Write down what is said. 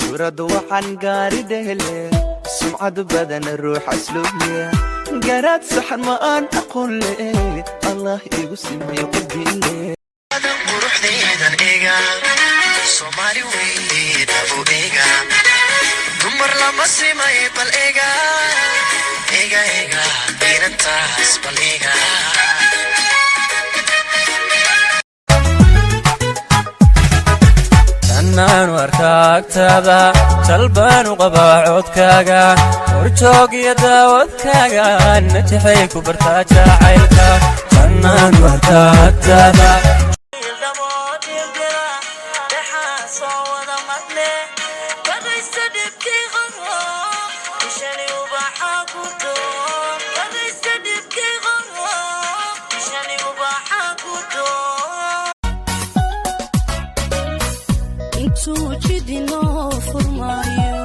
Suurad waxaan gaari dhehle, sumcad badan, ruux asluuble, garaad saxan ma aan aqoon leh, Allah igu simay qudile. Quruxdeedan ega, Soomaali weye dhabu ega, dumar lama simay, bal ega, ega, ega inantaas, bal ega. Tannaanu arkaa agtaada, jalbaanu qabaa codkaaga, horjoog iyo daawadkaaga, najexay ku bartaa jacaylka. Tannaanu arkaa agtaada. Intuu jidinoo furmaayo.